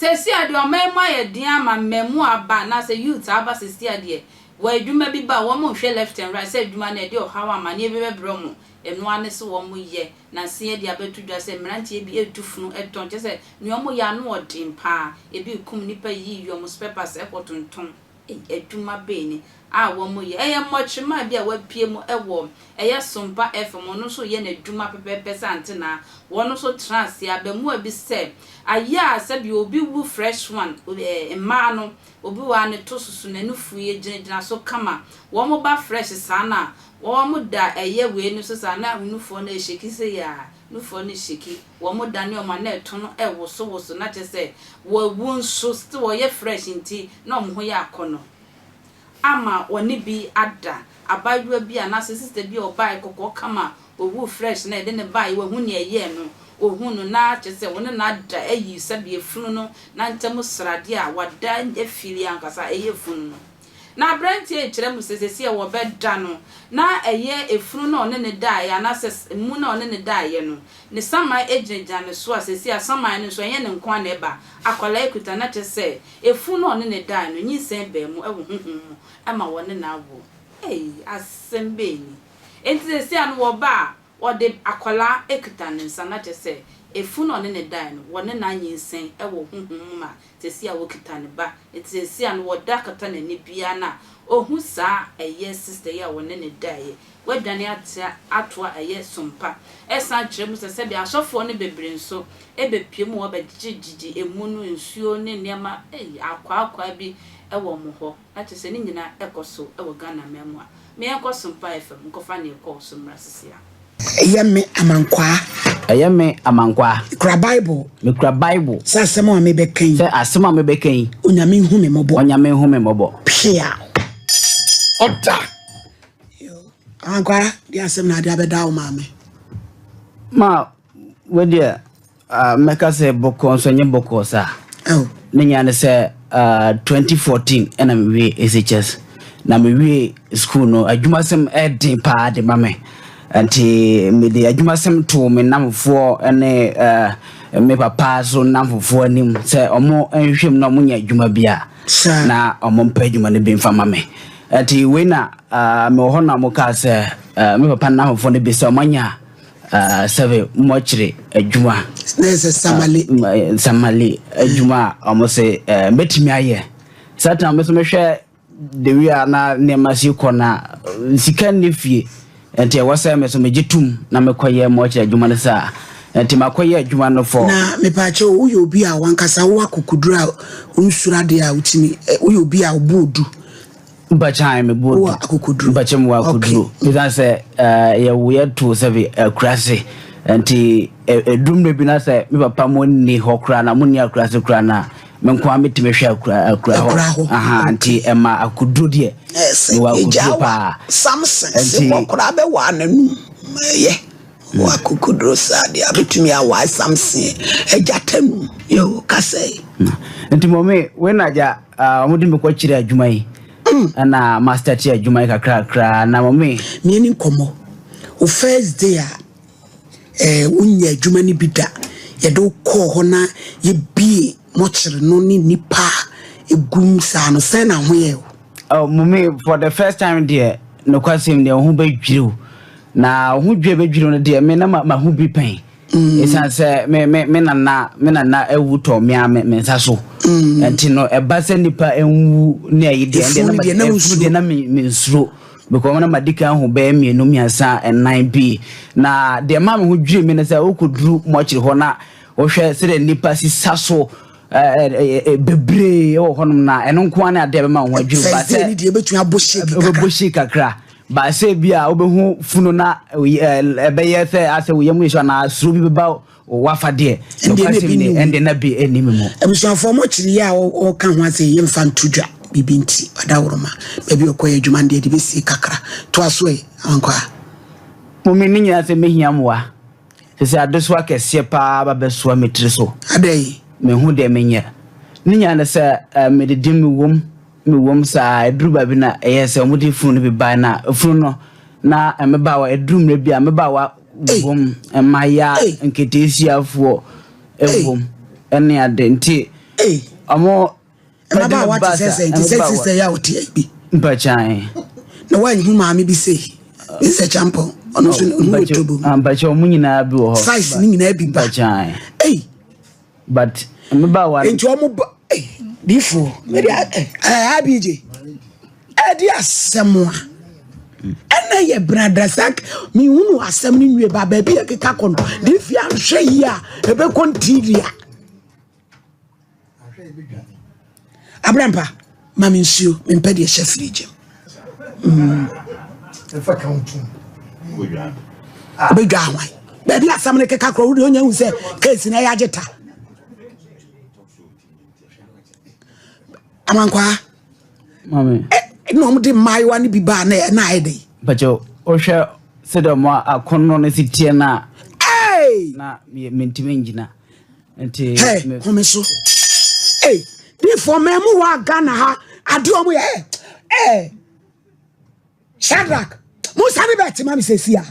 Seesei a deɛ ɔman mu ayɛ den ama mmamu aba anaasɛ youth aba seesei a deɛ wɔ adwuma bi ba a wɔn nhwɛ left and right sɛ adwuma no ɛde ɔhaw amaneɛ bi bɛbrɛ wɔn, ɛno ara ne sɛ wɔn yɛ. Nansa yi de abɛto dwa sɛ mmeranteɛ bi retu funu tɔn kyerɛ sɛ nea wɔn yɛ ano ɔden paa, ebi rekum nnipa yiyi wɔn spare parts kɔ tontɔn. Ei adwuma bɛn ni a wɔn yɛ. Ɛyɛ mmɔkyerema bi a wapue mu wɔ ɛyɛ Sompa FM ɔno nso reyɛ n'adwuma pɛpɛɛpɛ sɛ antenaa wɔn nso tena ase abamuwa bi sɛ ayɛ a sɛbi obi wu fresh one eh mmaa no obi wɔ a ne to soso n'anufu yɛ gyinagyina so kama wɔn ba fresh saa no a wɔn da ɛyɛ wei no so saa na nufoɔ no ɛsheki sei a nufoɔ no sheki wɔn dane wɔn a na ɛto no ɛwoso woso na kyerɛ sɛ wɔawu nso still wɔyɛ fresh nti na wɔn ho yɛ akɔnɔ ama wɔne bi ada. Abaayewa bi anaasɛ sister bi a ɔbaeɛ kɔkɔɔ kama a ɔwuu fresh na yɛde no baeɛ wahu nea ɛyɛɛ no, ɔhu no na kyerɛ sɛ wɔne no ada ayi sɛdeɛ funu no nantam sradeɛ a wada afili ankasa ɛyɛ funu no. Na aberanteɛ rekyerɛ mu sɛ seesei a wɔbɛda no na ɛyɛ efunu no a ɔne no daeɛ anaasɛ mmu no a ɔne no daeɛ no ne saman gyinagyina ne so a seesei a saman no nso ɛnyɛ ne nko ara na ɛba, akwadaa yi kuta na kyerɛ sɛ efunu no a ɔne no daeɛ no nyinsɛn baa mu wɔ honhom mu ma wɔne no awo. Ei, asɛm bɛn ni! Enti seesei a no wɔba a, wɔde akwadaa kuta ne nsa, na kyerɛ sɛ, efunu a ɔne no dae no, wɔne no anyinsɛn wɔ honhom mu ma seesei a wɔkita ne ba. Enti seesei a no wɔda kata n'ani biara no a, ɔhu saa ɛyɛ sister yi a wɔne no daeɛ. Wadwane atea atoa ɛyɛ sompa. Ɛsan kyerɛ mu sɛ sɛdeɛ asɔfoɔ no bebree nso bɛpue mu hɔ bɛgyegyegye emu no nsuo ne nneɛma, ei, akwaakwaah bi wɔ wɔn hɔ. Na kyerɛ sɛ ne nyinaa ɛkɔ so wɔ Ghana man mu a, me yɛnkɔ Sompa FM nkɔfa nea ɛkɔɔ so mmra sisi a. Ɛyɛ me amankwaa. Ɛyɛ me amankwaa. Mekura Bible. Mekura Bible. Sɛ asɛm a mebɛka yi. Sɛ asɛm a mebɛka yi. Onyame nhu me mmɔbɔ. Onyame nhu me mmɔbɔ. Pia. Ɔda. Amankwaa, deɛ asɛm na ade abɛda wo maame. Ma, wo deɛ. Mɛka sɛ bɔkɔɔ nso ɛnyɛ bɔkɔɔ saa. Oh. Ne nyinaa ne sɛ 2014 ɛna mewie SHS na mewie school no adwumasɛm ɛden paa de ma me nti mede adwumasɛm too me nnamfofoɔ ne me papa so nnamfofoɔ anim sɛ ɔmo nhwehwɛ mu na ɔmo nya adwuma bi a na ɔmo mpɛ adwuma no bi mfa ma me nti wei na mewɔ hɔ na ɔmo kaa sɛ me papa nnamfofoɔ no bi sɛ ɔmo anya Sɛbe mɔkyere adwuma. Na ɛsɛ samale. Samale adwuma a wɔn se mɛtumi ayɛ. Satan me so mehwɛ the way a na nneɛma si kɔ na sika nni fie. Nti ɛwɔ sɛ me so megye tum na mekɔyɛ mɔkyere adwuma no saa. Nti makɔyɛ adwuma no for. Na mepaakyɛw woyɛ obi a wankasa wowɔ akokoduru a wonsuro adeɛ a wotumi woyɛ obi a wo bo odu. Mpakyɛ me bo du. Akokoduro. Mpakyɛ me wɔ akoduro. Ɛsan sɛ yɛ wo yɛ to sɛ bi akurase nti ɛduru mmerɛ bi na sɛ me papa mo nni hɔ koraa na mo nni akurase koraa na me nko ara metumi hwɛ akura akura hɔ. Aha nti ɛma akoduro deɛ. Ɛsɛ me wɔ akoduro paa. Samson se bɔ koraa bɛ wɔ ananum ɛyɛ. Wɔ akokoduro saa deɛ abɛtumi awae Samson agyata num yo kasa yi. Nti mɔmi wei na agya wɔn de mi kɔ kyerɛ adwuma yi ɛna ma start adwuma yi kakrakra na mɔmi. Mmieni nkɔmɔ o first day a ɛɛ wonya adwuma no bi da yɛde wo kɔɔ hɔ na yɛbie mɔkyere no ne nipa a egum saa no sɛn na ho yɛ o. Oh, mummy, for the first time deɛ, nokwasɛm deɛ, wo ho bɛdwiriw. Na wo ho dwiri bɛdwiriw no deɛ, me na ma ho bi pɛn. Mm. Ɛsiane sɛ me, me, me nana, me nana awu tɔ me a me, me nsa so. Mm. Nti no, ɛba sɛ nipa nwu ne ayi deɛ, ɛndeɛ na efunu deɛ na me, me nsuro. Because na madi kan ho bɛyɛ mmienu, mmiɛnsa, ɛnan bi. Na deɛ maa me ho dwiri me ne sɛ, wokɔduru mɔkyere hɔ na wohwɛ sɛdeɛ nipa si sa so bebree wɔ hɔnom na ɛno nko ara ne adeɛ bɛma wo ho adwiri ba sɛ deɛ ɛbɛtumi abɔ shake kakra ɛbɛbɔ shake kakra ba sɛ bi a wobɛhu funu na ɛbɛyɛ sɛ asɛ wo yam yɛ so anaa suro bi bɛba wafa deɛ nokwasɛm ni ɛndeɛ na bi ɛnni me mu. Abusuafoɔ mo kyere yɛ a ɔka ho asɛ yɛmfa nto dwa biribi nti ɔdaworoma baabi ɔkɔyɛ adwuma no deɛ de bɛsie kakra toa so ɛ Amankwaa. Mumi ne nyinaa sɛ mɛhia mmoa. Te sɛ adesoa kɛseɛ paa ba bɛsoa me tiri so. Adɛn? Menhu deɛ menyɛ. Ne nyinaa ne sɛ medidi mewom mewom saa ɛduru baabi na ɛyɛ sɛ wɔde funu no bi bae na funu no na mmabaawa ɛduru mmerɛ bi a mmabaawa wom mmayewa nketeesiafoɔ wom ɛne ade nti. Ei. Ɔmo Mmabaawa te sɛ sɛn te sɛ sista yi a ɔte ha yi bi. Mpakyan. Na woanhu maame bi sei bi sɛ kyampɔn ɔno nso ne ho wɔ tobo mu. Mpakyan ɔmo nyinaa bi wɔ hɔ. Size ne nyinaa bi ba. Mpakyan. Ei. But mmabaawa. Nti ɔmo ba ei diifoɔ mede ɛɛ IBJ ɛde asɛm a ɛna yɛ bradasak mehunu asɛm no nwie ba baabi a ɛkeka kɔ no diifoɔ anhwɛ yie a ɛbɛkɔ ntiria. Abrampa, ma me nsuo, mempɛ deɛ ɛhyɛ fridge mu. Mm. Wobɛdwa ahwan. Baabi asɛm no keka korɔ, wode onya hu sɛ case no ɛyɛ agye ta. Amankwaa. Mame. Ɛna wɔn de mmaayewa no bi baa na na ayɛ dɛ. Mpakyɛw, wohwɛ sɛdeɛ wɔn akɔnnɔ no si teɛ no a. Na mentumi ngyina. Nti. Hey, home so. Hey, difoɔ mɛmu wa Ghana ha adeɛ ɔmo yɛ ɛ ɛ Shadrach musa ne bɛɛ tema mi sɛsi a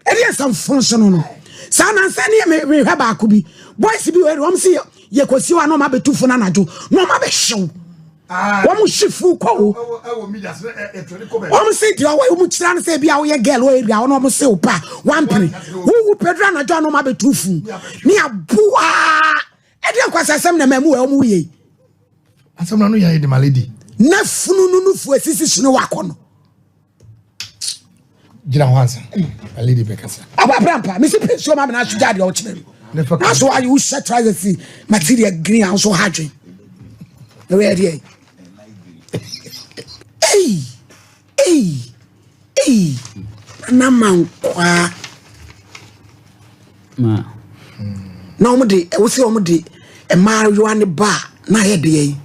ɛdeɛ nsɛm fon so no no saa nansa ne yɛ mehwɛ baako bi boys bi wɔ wɔn si yɛ kɔsi hɔ a na ɔmo abɛtu fo no anadwo na ɔmo abɛhyew wɔn hye fu kɔ o wɔn se deɛ ɔwɔ wɔn kyerɛ no sɛ ebi a woyɛ girl wɔ area wɔn wɔn se wo pa wampene wowu pedro anadwo a na wɔn abɛtu fu ne aboa ɛdeɛ nkwasasɛm na mɛmu wɔ wɔn yɛ yi. Asɛm na no yɛ de malady. Na funu no nufu esisi so ne wakɔ no. Gyina hɔ ansa. My lady bɛkasa. Aba abrampa, mesi pe nsuo ma me na aso gya deɛ ɔkyerɛ no. Na so ayi wohyɛ trousers si material green a nso ha dwen. Na wɔyɛ deɛ. Ei! Ei! Ei! Nana Mankwaa. Ma. Na wɔn de, ɛwɔ sɛ wɔn de mmaayewa ne ba a, na ayɛ deɛ yi.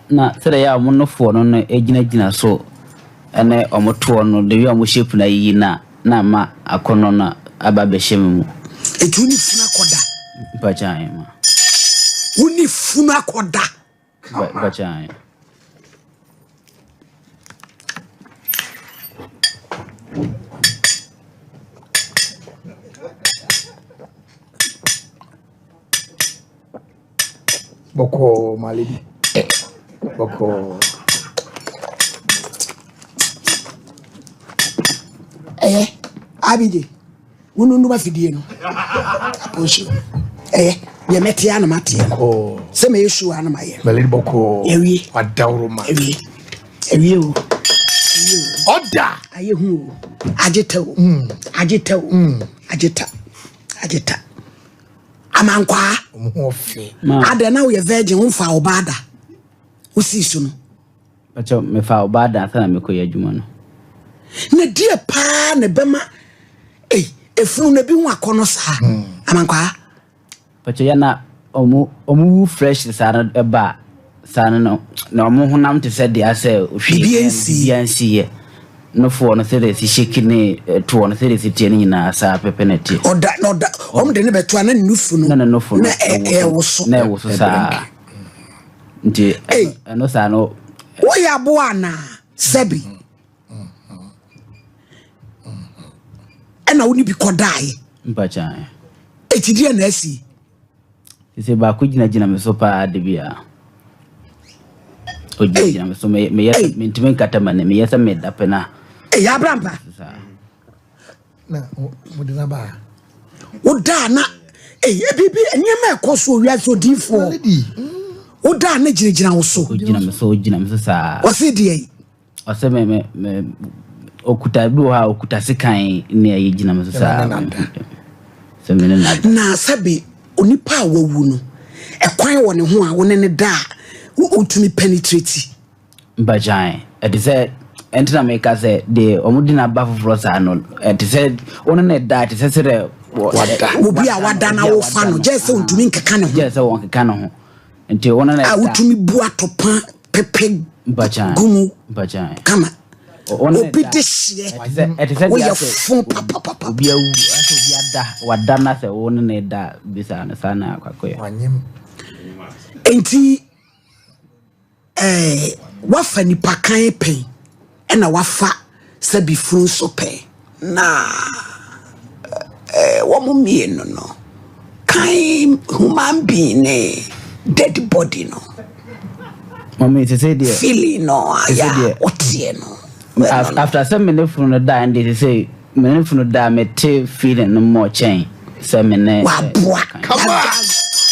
Na sɛdeɛ ɛyɛ a wɔn nofoɔ no no gyinagyina so ne wɔn toɔ no, the way a wɔn shape no ayiyi no a, na ama akɔnnɔ no aba abɛhyɛ me mu. Eti wo ne funu akɔda? Mpakyɛ ae ma. Wo ne funu akɔda? Mpakyɛ ae. Bɔkɔɔ my lady. Bɔkɔɔ. Ɛyɛ Abigye wonunum afidie no aponso ɛyɛ deɛ mɛte a na mateɛ no sɛ mɛyɛ su a na mayɛ My lady bɔkɔɔ. Yɛwie. Wadaworo ma. Ɛwie ɛwie o ɛwie o Ɔda. ayɛ hu o agye ta o agye ta o agye ta agye ta. Amankwaa. Ɔmo ho ɔfɛ. Adɛn na woyɛ virgin womfaa ɔbaa da wosii so no. Pakyɛ mefaa ɔbaa da ansa na mekɔyɛ adwuma no. Na deɛ paa na ɛbɛma ei efunu no ebi ho akɔnɔ saa hmm. Amankwaa. Pakyɛ yɛ na ɔmo ɔmo wu fresh saa no ɛba a saa no no na ɔmo honam te sɛ deɛ asɛ hwee biribiara nsiiɛ. Nofoɔ no sɛdeɛ ɛsi shake ne toɔ no sɛdeɛ ɛsi teɛ no nyinaa saa pɛpɛ na ɛteɛ. Ɔda na ɔda ɔmo de ne bɛto a na ne nufu no na ne nufu no na ɛwoso na ɛwoso saa nti ɛno saa no. Woyɛ aboa anaa sɛbi ɛna wo ne bi kɔdaeɛ. Mpakyan. Eti deɛ na asi. Sese baako gyinagyina me so paa da bi a. Ogyinagyina me so meyɛ sɛ mentumi nkata m'ani meyɛ sɛ meda pɛ na. Ɛyɛ abrampa. Na mo de na ba. Wodaa na ɛyɛ biribi nneɛma ɛkɔ so wiase odiifoɔ. Wodaa na gyinagyina wo so. Ogyina me so ogyina me so saa. Ɔsi deɛ yi. Ɔsɛ me me me okuta bi wɔ hɔ a okuta sekan ne ɛyɛ gyina me so saa. Sɛ me ne na. Na sɛbi onipa a wawu no ɛkwan wɔ ne ho a wo ne ne da a wotumi penetrate. Mpakyan ɛte sɛ ɛnti na meka sɛ deɛ wɔn de n'aba foforɔ saa no ɛte sɛ wo ne ne da ɛte sɛ sɛ dɛ. Wada. Obi a wada na wofa no gyɛ sɛ ontumi nkeka ne ho. Gyɛ sɛ wɔn keka ne ho. Nti wo ne ne da. A wotumi bu atopa pepe gu mu kama. Obi de hyeɛ woyɛ fo papapapa. Obi awu asɛ obi ada wada na sɛ wo ne ne da bisa no saa na akɔyɛ. Nti ɛɛ wafa nipa kan pɛn ɛna wafa sɛbi funu nso pɛn na ɛɛ wɔn mmienu no kan human being ne. Dead body no. Mami te sɛ deɛ. Feeling no a yɛ a woteɛ no. After sɛ me ne funu no da ɛnde te sɛ me ne funu da me te feeling no more kyɛn sɛ me ne. Waboa. Come on.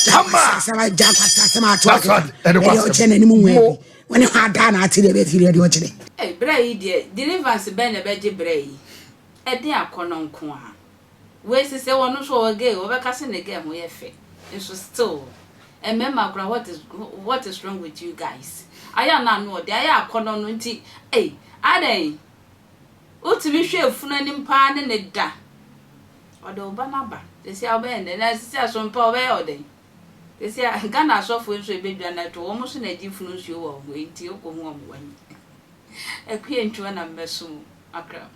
Come on. That's right. Ɛde ɔkyɛ n'anim nwaa bi. Wɔne hɔ adaa na ate deɛ ɛbɛ firi ɛde ɔkyerɛ. Ei bra yi deɛ deliverance bɛn na ɛbɛgye bra yi ɛde akɔnɔ nko ara wei sesɛ ɔno nso ɔwɔ girl ɔbɛka sɛ ne girl ho yɛ fɛ nso still mmarima koraa what is what is wrong with you guys ayɛ a na ano ɔden ayɛ akɔnɔ no nti ei adɛn wotumi hwɛ efunu anim paa ne ne da ɔde wo ba no aba sɛsi a wobɛyɛ ne dɛn na sɛsi a so mpa ɔbɛyɛ wo dɛn sɛsi a Ghana asɔfoɔ nso ɛbɛdwa no ato wɔn nso na agye funu nsuo wɔ wɔn nti wokɔhu wɔn wɔ he Akua ntwuma na mmɛsom akra.